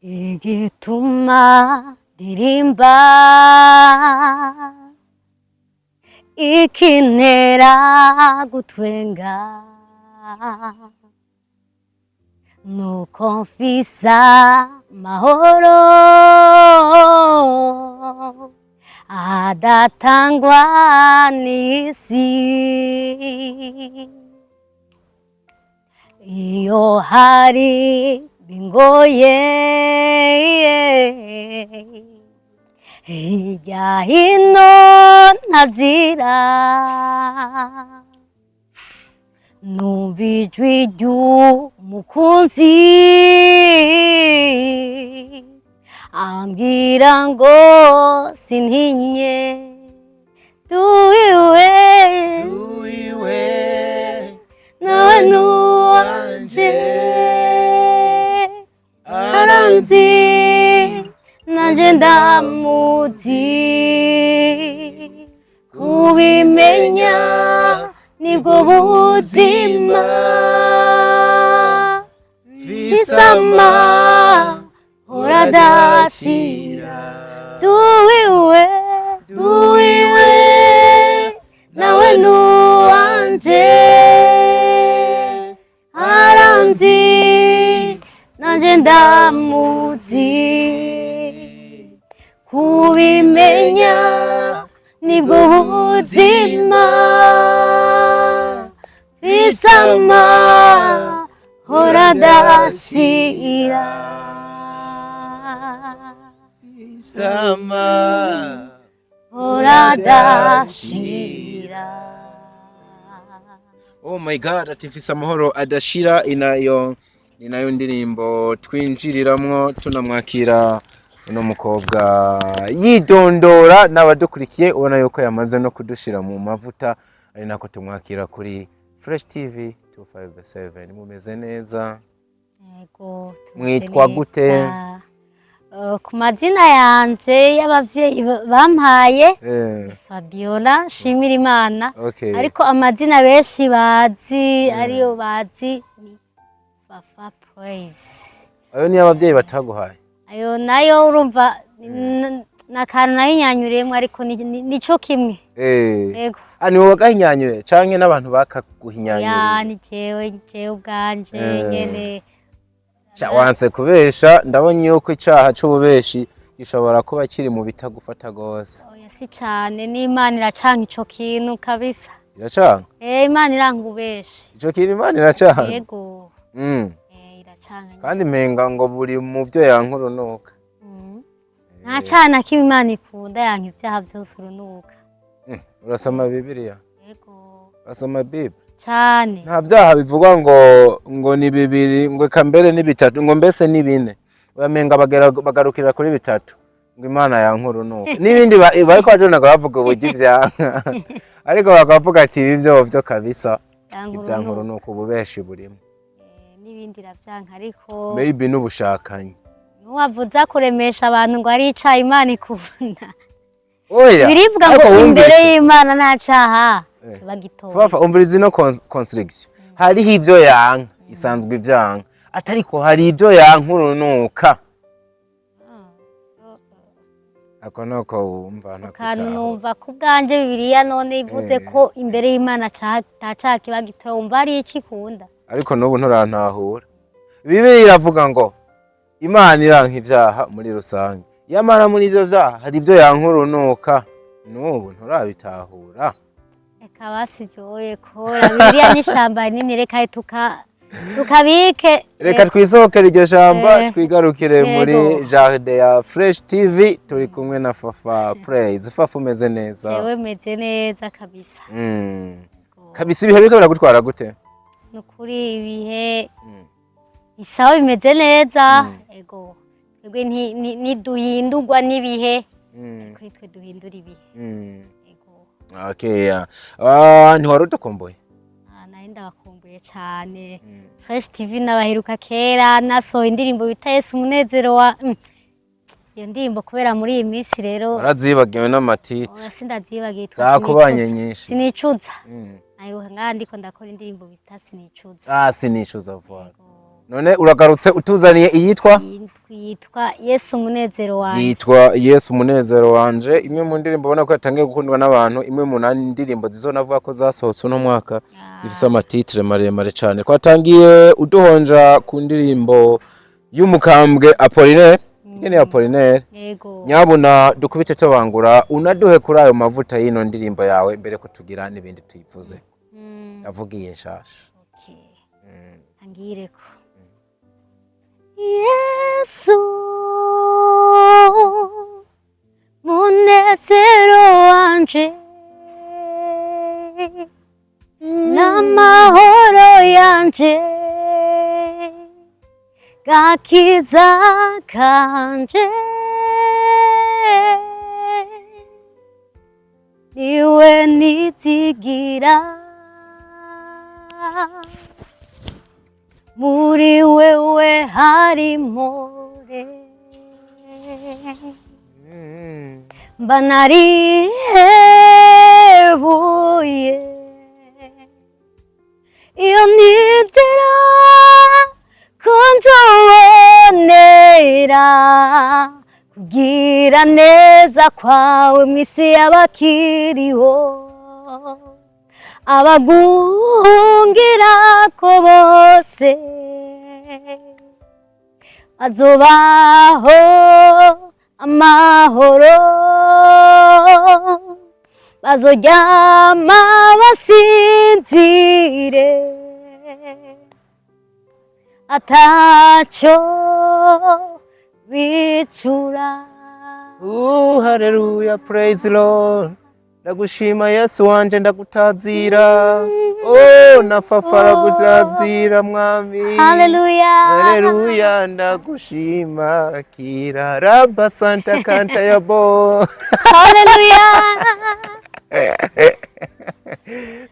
Igituma ndirimba, ikintera gutwenga, nuko mfise amahoro adatangwa n'isi. Iyo hari bingoye hirya hino ntazira, numva ijwi ry'umukunzi ambwira ngo sintinye, duwiwe Duwiwe nawe nuwanje, aranzi nanje ndamuzi, kubimenya nibwo buzima, isama horadashira. Duwiwe, duwiwe nawe nuwanje, aranzi nanje ndamuzi, kubimenya nibwo buzima, bisama horadashira. Sama horadashira. Oh my God, ati mfise amahoro adashira. Inayo ni nayo ndirimbo twinjiriramwo tunamwakira uno mukobwa yidondora n'abadukurikiye. Ubona yuko yamaze no kudushira mu mavuta, ari nako tumwakira kuri Fresh TV 257. Mumeze neza? Yego, tumeze Mwitwa gute? neza. Ku mazina yanje y'abavyeyi bampaye, Fabiola Nshimira Imana. Ariko amazina benshi bazi, ariyo bazi, ni Fafa Praise. Ayo niyo abavyeyi bataguhaye? Ayo nayo urumva ni akantu nahinyanyuriyemwo, ariko nico kimwe. Yego. Ah, ni wowe wagahinyanyuye canke n'abantu bakaguhinyanyuriye? Ya, ni jewe ubwanje nyene. Sha, wanse kubesha. Ndabonye yuko icaha c'ububeshi gishobora kuba kiri mu bitagufata gose. Oya, si cane, n'Imana iracanka ico kintu kabisa. Iracanga? Eh, Imana iranga ububeshi. Ico kintu Imana iracanga? Yego. Eh, iracanga. Kandi menga ngo buri mu vyo yanka urunuka. Nta caha na kimwe Imana ikunda, yanka ivyaha vyose urunuka. Urasoma Bibiliya? Yego. Urasoma Bible? Cane. Nta vyaha bivugwa ngo ni bibiri, ngo eka mbere ni bitatu, ngo mbese ni bine. Uramenga bagarukira kuri bitatu, ngo Imana yanka urunuka n'ibindi. Bariko bajonaga bavuga uburyo ivyanka, ariko bakavuga ati ibi vyo kabisa Yanka ivyanka urunuka. urunuka, ububeshi burimo. Eh, n'ibindi iravyanka, ariko maybe n'ubushakanyi. Nuwavuza kuremesha abantu ngo ari icaha Imana ikunda. Oya. Birivuga ngo Ariko imbere wumvise y'Imana nta caha kiba gitoye. Fafa, umviriza ino construction. Hariho ivyo yanka, isanzwe ivyanka, atariko hari ivyo yanka urunuka. Ako nuko wumva. Kantu Ntakutaho. numva ku bwanje Bibiliya none ivuze ko imbere y'Imana ata caha kiba gitoye, wumva ari ico ikunda. Ariko n'ubu nturantahura. Bibiliya iravuga ngo Imana iranka ivyaha muri rusange, yamara muri ivyo vyaha hari ivyo yanka urunuka. N'ubu nturabitahura. Reka basi vyoye kora Bibiliya n'ishamba rinini, reka tukabike. Reka twisohokere iryo shamba, twigarukire muri jardin ya Fresh TV. Turi kumwe na Fafa Praise. Fafa, umeze neza? Jewe meze neza kabisa. Kabisa, ibihe biriko biragutwara gute? Nukuri ibihe isawa, bimeze neza. Ego, twebwe ntiduhindurwa n'ibihe, ariko nitwe duhindura ibihe. Ego. Okay, yeah. Ah, ntiwari udukumbuye? Ah, nari ndabakumbuye cane. Fresh TV n'abaheruka kera nasohoye indirimbo bita Yesu umunezero wa iyo ndirimbo, kubera muri iyi minsi rero Warazibagiwe n'amatitire? Oya, sindazibagiye, yitwa Zakubanye Sinicuza. nyinshi. Sinicuza. Naheruka ngaha ndiko ndakora indirimbo bita Sinicuza. Ah, Sinicuza, voilà. None uragarutse utuzaniye iyitwa? Yitwa Yesu Umunezero Wanje. Yitwa Yesu Umunezero Wanje, imwe mu ndirimbo ubona ko yatangiye gukundwa n'abantu, imwe mu ndirimbo zizonavuga ko zasohotse uno mwaka, zifise ama titre maremare cyane. Twatangiye uduhonja ku ndirimbo y'umukambwe Apollinaire, nyene Apollinaire. Yego. Nyabuna dukubite tubangura, unaduhe kuri ayo mavuta y'ino ndirimbo yawe mbere ko tugira n'ibindi tuyivuze. Ndavugiye nshasha. Okay. Angireko Yesu munezero wanje n'amahoro yanje, gakiza kanje, niwe nizigira, muri wewe harimo re, mba narihebuye iyo nizera ko nzobonera kugira neza kwawe mw'isi y'abakiriho, abaguhungirako bose bazobaho amahoro, bazoryama basinzire ataco bicura. Oh, hallelujah, praise Lord. Ndagushima Yesu wanje, ndagutazira. Oh, nafafara gutazira Mwami. Haleluya. Haleluya, ndagushima kira raba santa kanta yabo. Haleluya.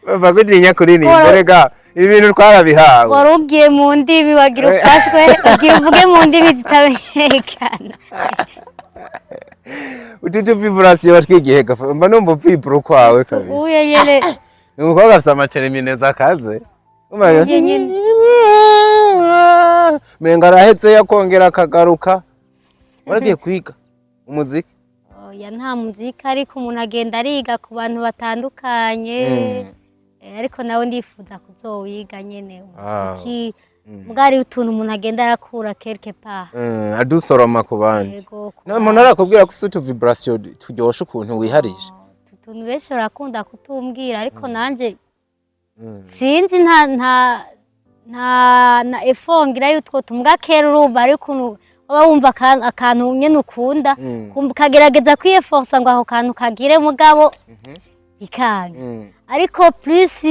Bava kutinya kuririmba, rega ibi bintu twarabihawe. Wari ugiye mu ndimi, wagira ufashwe, ugira uvuge mu ndimi zitamenyekana. Utu tu vibration watwigiye gafa, mba numva uvibura ukwawe kabisa. Uye nyene. Umukobwa afise amatermineza akaze. Uye nyene. Menga arahetse yakongera akagaruka. Waragiye kwiga umuziki? Oya, nta muziki, ariko umuntu agenda ariga ku bantu batandukanye. Ariko nawe ndifuza kuzowiga nyene umuziki, mbwa hariho utuntu umuntu agenda arakura quelque part. Adusoroma ku bandi. Yego, ku No umuntu arakubwira ko ufise utu vibration turyoshe ukuntu wiharije? Utu tuntu benshi barakunda kutumbwira, ariko nanje sinzi, nta na effort ngira y'utwo tumbwa. Kera urumva ari ukuntu waba wumva akantu nyene ukunda, kumva ukagerageza kwiyeforsa ngo ako kantu kagire, mugabo bikanga. Ariko plus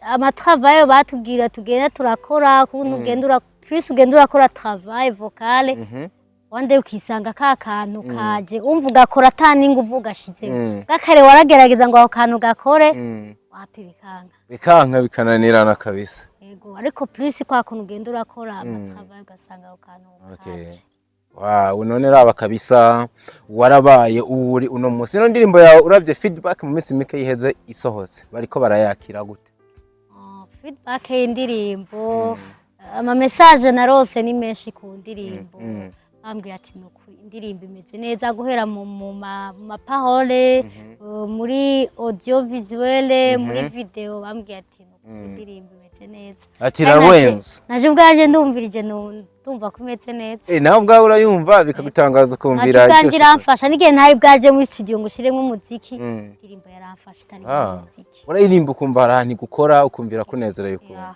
ama travail batubwira tugenda turakora, ukuntu ugenda plus ugenda urakora travail vocale, wande ukisanga ka kantu kaje, umva ugakora ata n'inguvu ugashizemo. Bwakare waragerageza ngo ako kantu gakore, wapi, bikanga. Bikanka, bikananirana kabisa. Yego, ariko plus kwa kuntu ugenda urakora ama travail, ugasanga ako kantu kaje. Wow, none raba kabisa warabaye uri uno munsi. Ino ndirimbo yawe, uravye feedback mu minsi mike yiheze isohotse, bariko barayakira gute? Oh, feedback y'indirimbo, ama message narose ni menshi ku ndirimbo, bambwira ati nukuri indirimbo imeze neza, guhera mu ma parole, muri audiovisuel, muri video, bambwira ati nukuri indirimbo imeze neza. Ati Kandi irarenze. Naje ubwanje ndumvirije, ndumva ko imeze neza. Nawe ubwawe urayumva bikagutangaza, ukumvira Naje ubwanje iryoshe. iramfasha n'igihe ntari bwaje muri studio ngo ushiremo umuziki, indirimbo yaramfasha itari umuziki. Urayirimba ukumva hari ahantu igukora, ukumvira kunezerewe ukuntu. Yeah.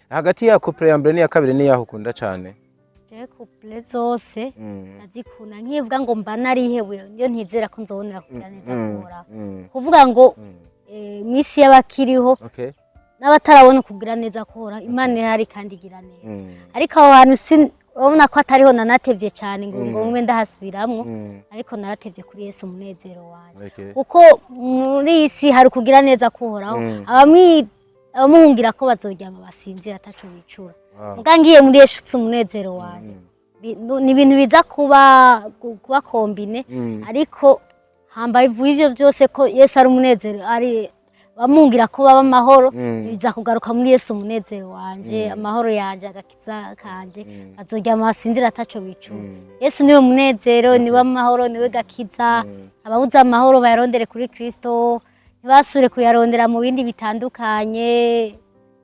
Hagati ya couplet ya mbere n'iya kabiri niyaho ukunda cane? Jewe couplet zose ndazikunda, nkivuga ngo mba narihebuye niyo ntizera ko nzobonera kugira neza kuhoraho, kuvuga ngo mw'isi y'abakiriho n'abatarabona kugira neza kuhoraho, Imana irahari kandi igira neza. Ariko aho hantu si urabona ko atariho nanatevye cane ngo mbe ndahasubiramwo, ariko naratevye kuri Yesu Umunezero Wanje, kuko muri iyi si hari kugira neza kuhoraho, abamuhungira ko bazoryama basinzira ataco bicura. Muga ngiye muri Yesu Umunezero Wanje, ni ibintu biza kuba combiné, ariko hambaye ivyo byose ko Yesu ari umunezero, ari Bamungira ko baba amahoro, biza kugaruka muri Yesu. Umunezero wanje, amahoro yanje, agakiza kanje, azoryama basinzira ataco bicura. Yesu niwe munezero, niwe amahoro, niwe gakiza. Ababuze amahoro bayarondere kuri Kristo, ntibasubire kuyarondera mu bindi bitandukanye.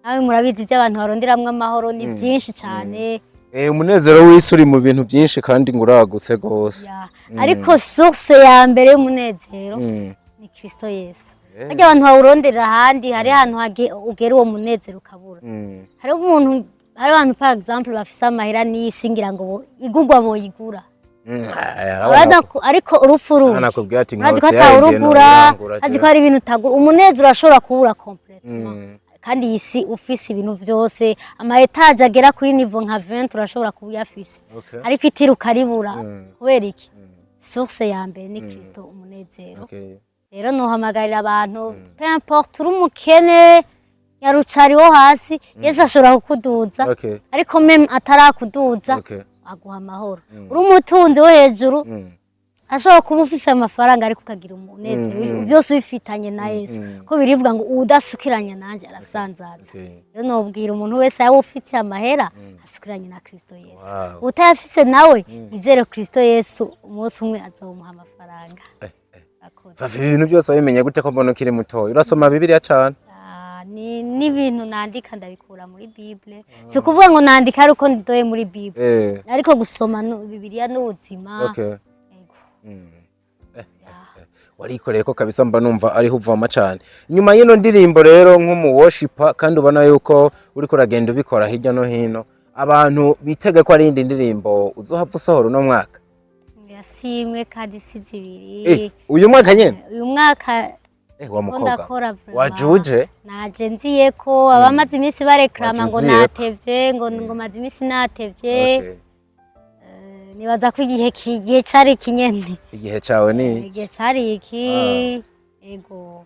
Nawe murabizi, ibyo abantu baronderamwo amahoro ni byinshi cyane. Umunezero w'isi uri mu bintu byinshi kandi ngo uragutse gose. Ya. Ariko source ya mbere y'umunezero ni Kristo Yesu. Harya abantu bawuronderera ahandi, hari ahantu ugera uwo munezero ukabura. Hari umuntu, hari abantu, par exemple, bafise amahera n'isi, ngira ngo igurwa boyigura. Urabona ariko urupfu ruje, Anakubwira ati urazi ko nkose yagiye atawurugura, no azi ko hari ibintu utagura, umunezero urashobora kubura complètement. Kandi iyi si ufise ibintu vyose, ama étages agera kuri niveau nka 20 urashobora kuba uyafise, ariko itiro ukaribura. Kubera iki? Source ya mbere ni Kristo, umunezero. Rero nohamagarira abantu, peu importe uri umukene nyarucari wo hasi, Yesu ashobora kukuduza. Ariko même atarakuduza, aguha amahoro. Uri umutunzi wo hejuru, ashobora kuba ufise amafaranga ariko ukagira umunezero, byose ubifitanye na Yesu, ko birivuga ngo udasukiranya nanjye arasanzaza. Rero nobwira umuntu wese, yaba ufite amahera, asukiranye na Kristo Yesu. Utayafise nawe izere Kristo Yesu, umunsi umwe azomuha amafaranga. Akoze. Fafi, ibi bintu byose wabimenye gute ko mbona ukiri mutoya? Urasoma Bibiliya cane? Ah, ni n'ibintu nandika ndabikura muri Bible. Si ukuvuga ngo nandika ari uko ndoye muri Bible, ariko gusoma Bibiliya n'ubuzima. Yego. Warikoreye ko kabisa, mba numva ariho uvoma cane. Nyuma y'ino ndirimbo rero, nk'umu worshiper, kandi ubona yuko uriko uragenda ubikora hirya no hino, abantu bitege ko ari iyindi ndirimbo uzohava usohora uno mwaka? Yasimwe kandi si zibiri. Uyu mwaka nyene? Uyu mwaka. Wa ko mukobwa ndakora vraiment. Wajuje. Naje nziye ko abamaze iminsi barekrama ngo Waje uziyeko. natevye, ngo maze iminsi natevye. Nibaza ko igihe cari iki nyene. Igihe cawe ni iki? Igihe cari iki, ego,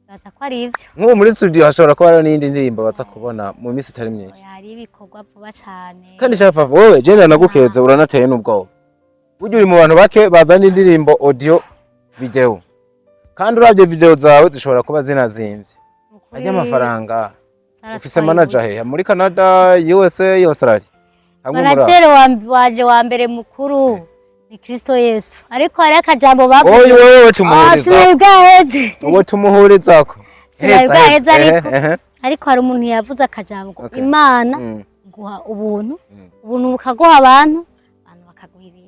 nibaza ko ari ivyo. Nk'ubu muri studio hashobora kuba hariho n'iyindi ndirimbo baza kubona mu minsi itari myinshi? Hari ibikorwa vuba cane. Kandi shafa, wewe je ndanagukeze, uranateye n'ubwoba. Burya uri mu bantu bake bazana indirimbo audio, video, kandi uravye video zawe zishobora kuba zinazimvye. Ukuri. Ajya amafaranga zaratwaye. Ufise manager hehe? Muri Canada, USA, Australia, hamwe muri aho? Manager wanje wa mbere mukuru ni Kristo Yesu, ariko hariho akajambo bavuze. Oyi, wewe tumuhuriza. Sinabwaheze. Uwo tumuhurizako. Sinabwaheze, ariko Ehe, ehe. ariko hari umuntu yavuze akajambo ngo Imana guha ubuntu, ubuntu bukaguha abantu, abantu bakaguha ibintu.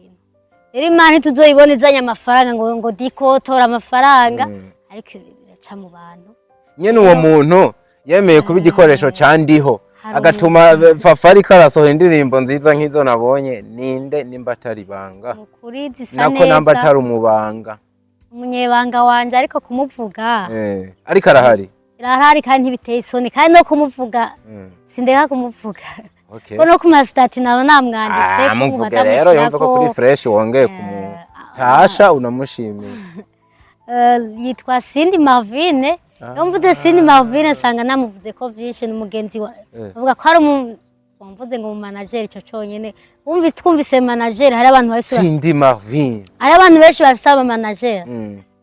Rero Imana ntituzoyibona izanye amafaranga ngo dikotora amafaranga, ariko biraca mu bantu. Nyene uwo muntu yemeye kuba igikoresho ca Ndiho, Hari agatuma Fafa ariko arasohora indirimbo nziza nk'izo nabonye, ninde nimba atari ibanga? Ukuri zisa Nako namba neza. atari umubanga. Umunyebanga wanje, ariko kumuvuga Ariko arahari. Irahari, kandi ntibiteye isoni, kandi no kumuvuga sindeka kumuvuga, ko no ku ma statuts naba namwanditse. Ah, muvuge rero, yumva ko kuri fresh wongeye kumutasha, unamushimiye. Yitwa Cindy Marvine. Iyo mvuze Cindy Marvine nsanga namuvuze ko vyinshi. Ni umugenzi wa, avuga ko ari mvuze ngo mu manager, ico conyene wumvise, twumvise manager, hari abantu bafise Cindy Marvin. Hari abantu benshi bafise aba manager.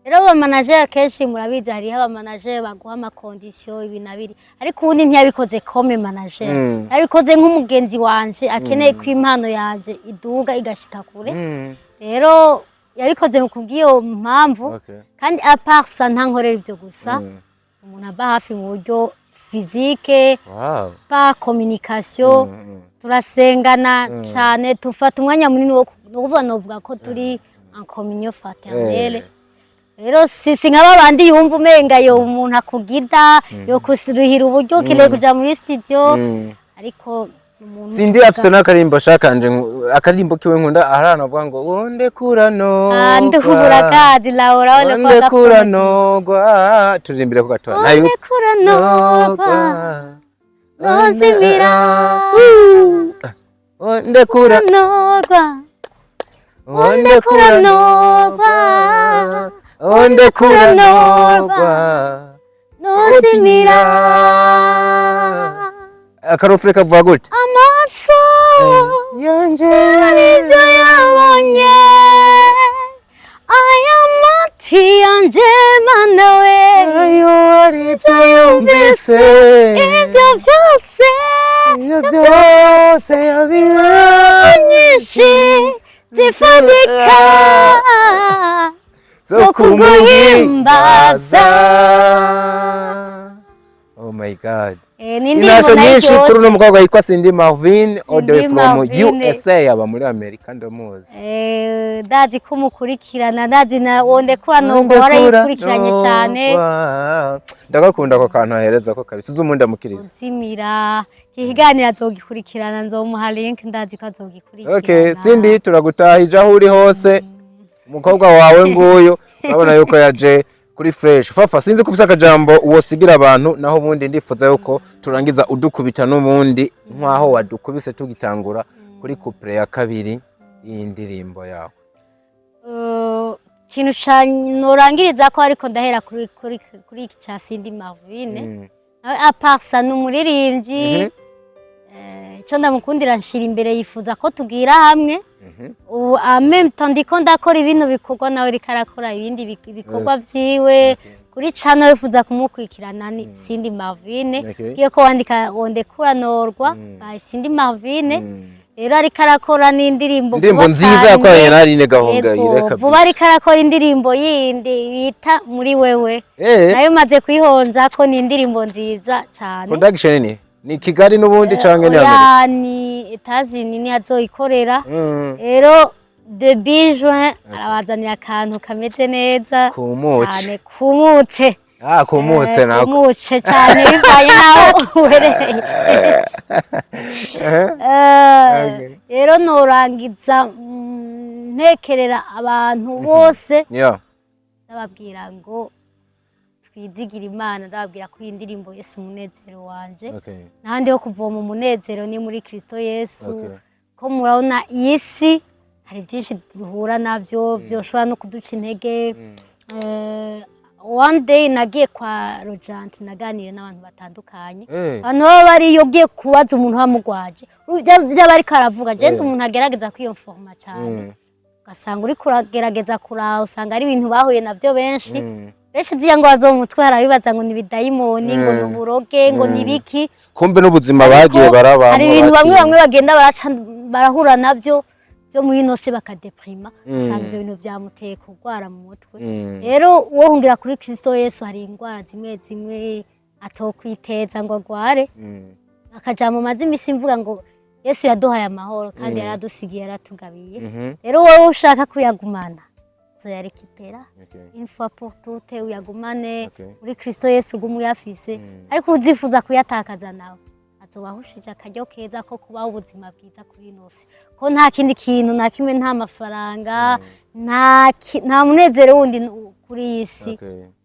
Rero aba manager kenshi murabizi, hariho aba manager baguha ama conditions ibi na biri, ariko ubundi ntiyabikoze comme manager, yabikoze nk'umugenzi wanje akeneye ko impano yanje iduga igashika kure. Rero yabikoze kubw'iyo mpamvu. Kandi à part ça, ntankorera ibyo gusa, umuntu aba hafi mu buryo physique, par communication, turasengana cyane, tufata umwanya munini wo ni ukuvuga, novuga ko turi en communion fraternelle. Rero si nka babandi yumva umenga yo umuntu akugida yo kuruhira uburyo ukeneye kuja muri studio, ariko umuntu Cindy afise n'akarimbo shakanje, akarimbo kiwe nkunda, ahantu avuga ngo wonde Ah, ndubura kazi Laura wale. Wonde kuranogwa, turirimbire ko gatoya. Wonde kuranogwa nozimira. Wonde kura Kuranogwa. Wonde kuranogwa, wonde kuranogwa nozimira. Akarofure kavuga gute? Amaso yanje arivyo yabonye, aya matwi yanje, mana we. Ibyo yumvise. Ibyo byose. Ibyo byose yabihaye. Nyinshi zifatika zo kumuhimbaza. Oh my God. Ni indirimbo Intasho nayo nyinshi kuri iryoshe. uno mukobwa yitwa Cindy Marvin, all the way Cindy from Marvin. USA, aba muri Amerika, ndamuzi. Ndazi ko umukurikirana, ndazi na wondekura nongo warayikurikiranye cyane. Ndagakunda ako kantu ahereza ko kabisa, uzi umundi amukiriza. Uzimira iki kiganiro azogikurikirana, nzomuha link, ndazi ko azogikurikirana. Okay, Cindy, turagutahije aho uri hose. Umukobwa wawe nguyu, urabona yuko yaje kuri fresh. Fafa, sinzi ko ufise akajambo wosigira abantu, naho ubundi ndifuza yuko turangiza udukubita n'ubundi nk'aho wadukubise tugitangura kuri couplet ya kabiri y'iyi ndirimbo yawe. Ikintu ca norangiriza ko, ariko ndahera kuri iki ca Cindy Marvin. Nawe à part ça ni umuririmbyi. Ico ndamukundira, nshira imbere, yifuza ko tugira hamwe. Ubu en même temps ndiko ndakora ibintu bikorwa, nawe ariko arakora ibindi bikorwa vyiwe kuri channel. Wifuza kumukurikirana ni Cindy Marvin. Ugiye ko wandika Wondekura Norwa by Cindy Marvin. Rero ariko arakora n'indirimbo Indirimbo vuba nziza cane. Yakoranye na Aline Gahongayire. Yego, Kabisa. Vuba ariko arakora indirimbo yindi bita Muri Wewe. Nayo maze kuyihonja ko ni indirimbo nziza cane. Production ni Kigali n'ubundi canke ni Amerika? Oya, ni Etats-Unis ni azoyikorera. Rero début juin arabazanira akantu kameze neza Kumutse. cane, kumutse. Ah, kumutse nako. Kumutse cyane bivanye n'aho uherereye. Rero norangiza ntekerera abantu bose, ndababwira ngo twizigire Imana, ndababwira ko iyi ndirimbo Yesu umunezero wanje, n'ahandi ho kuvoma umunezero ni muri Kristo Yesu. Ko murabona iyi si hari byinshi duhura navyo byoshobora no kuduca intege. One day nagiye kwa Rojanti, naganiriye n'abantu batandukanye. Abantu baba bariyo, ugiye kubaza umuntu wamugwaje byaba ariko aravuga, je ndi umuntu agerageza kwiyonforma cyane, ugasanga uriko uragerageza kuraba, usanga ari ibintu bahuye navyo benshi benshi. Ziya ngo zo mu mutwe harabibaza ngo ni ibidayimoni, ngo ni uburoge, ngo ni ibiki. Kumbe n'ubuzima bagiye barabamwo. Hari ibintu bamwe baciye. Bamwe bagenda baraca barahura navyo byo muri ino se, bakadeprima, usanga ibyo bintu byamuteye kurwara mu mutwe. Rero wohungira kuri Kristo Yesu, hari indwara zimwe zimwe atokwiteza ngo agware. Akajambo maze imisi mvuga ngo Yesu yaduhaye amahoro kandi yaradusigiye, yaratugabiye. Rero wowe ushaka kuyagumana, uzoyarekipera une fois pour toutes, uyagumane muri Kristo Yesu, ugume uyafise. Ariko uzifuza kuyatakaza nawe azoba ahushije akaryo keza ko kubaho ubuzima bwiza kuri ino si, ko nta kindi kintu na kimwe, nta mafaranga, nta munezero wundi kuri iyi si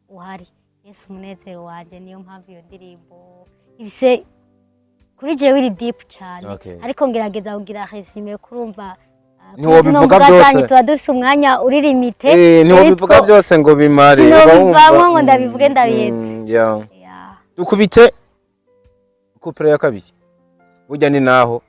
uhari. Yesu umunezero wanje, niyo mpamvu iyo ndirimbo ifise kuri jewe iri deep cyane. Ariko ngerageza kugira résumé, kurumva Ntiwobivuga kuri zino mbuga byose. zanyu tuba dufise umwanya uri limité. Ntiwobivuga byose ngo bimare, uba Sinobivamwo wumva ngo ndabivuge ndabihetse. Yeah. Dukubite couplet ya kabiri, burya ni naho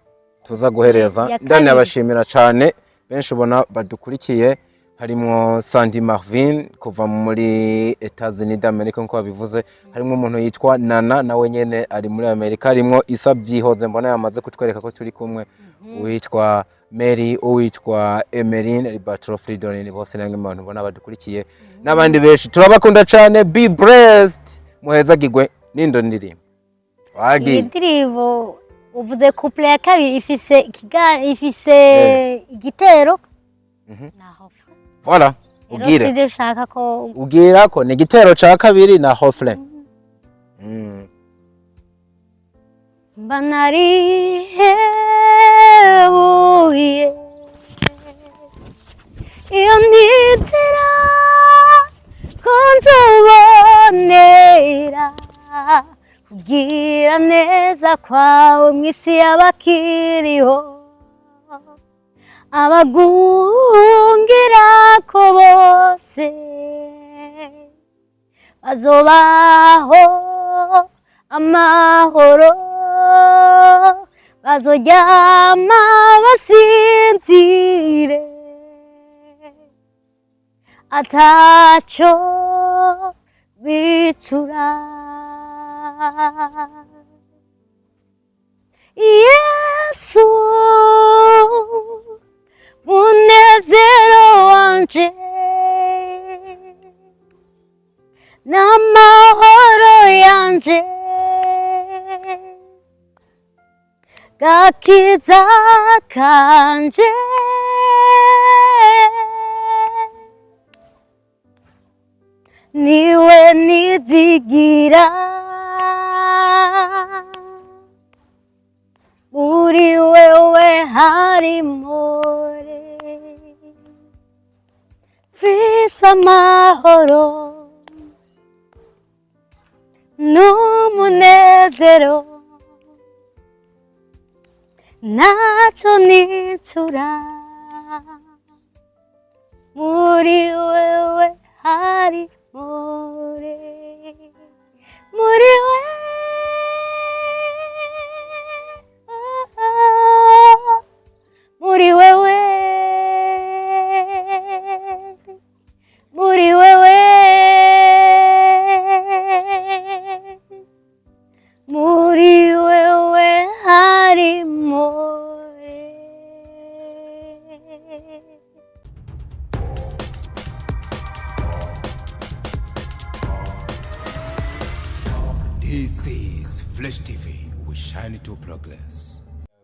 tuza guhereza. Ya kabiri. Ndanabashimira cyane benshi ubona badukurikiye, harimwo Sandy Marvin kuva muri Etats-Unis d'Amerique nkuko babivuze, harimwo umuntu yitwa Nana nawe nyene ari muri Amerika, harimwo Isa Byihoze mbona yamaze kutwereka ko turi kumwe, uwitwa Mary, uwitwa Emeline Ribatro Freedom, bose namwe mu bantu ubona badukurikiye n'abandi benshi, turabakunda cyane. Be blessed, muhezagirwe n'indo ndirimbo Iyi wagiye. Ndirimbo uvuze couplet ya kabiri ifise ifise igitero na refrain. Voilà. Rero Ubwire. sinzi ushaka ko Ubwira ko ni igitero ca kabiri na refrain. Mba narihebuye iyo ntizera ko nzobonera kugira neza kwawe mu isi y'abakiriho, abaguhungira ko bose bazobaho amahoro, bazoryama basinzire ataco bicura. Yesu, munezero wanje n'amahoro yanje, gakiza kanje, niwe nizigira, muri wewe hari more, mfise amahoro n'umunezero, ntacyo nicura, muri wewe hari more, muri wewe, muri wewe, muri wewe, muri wewe hari more. This is Flash TV. We shine to progress.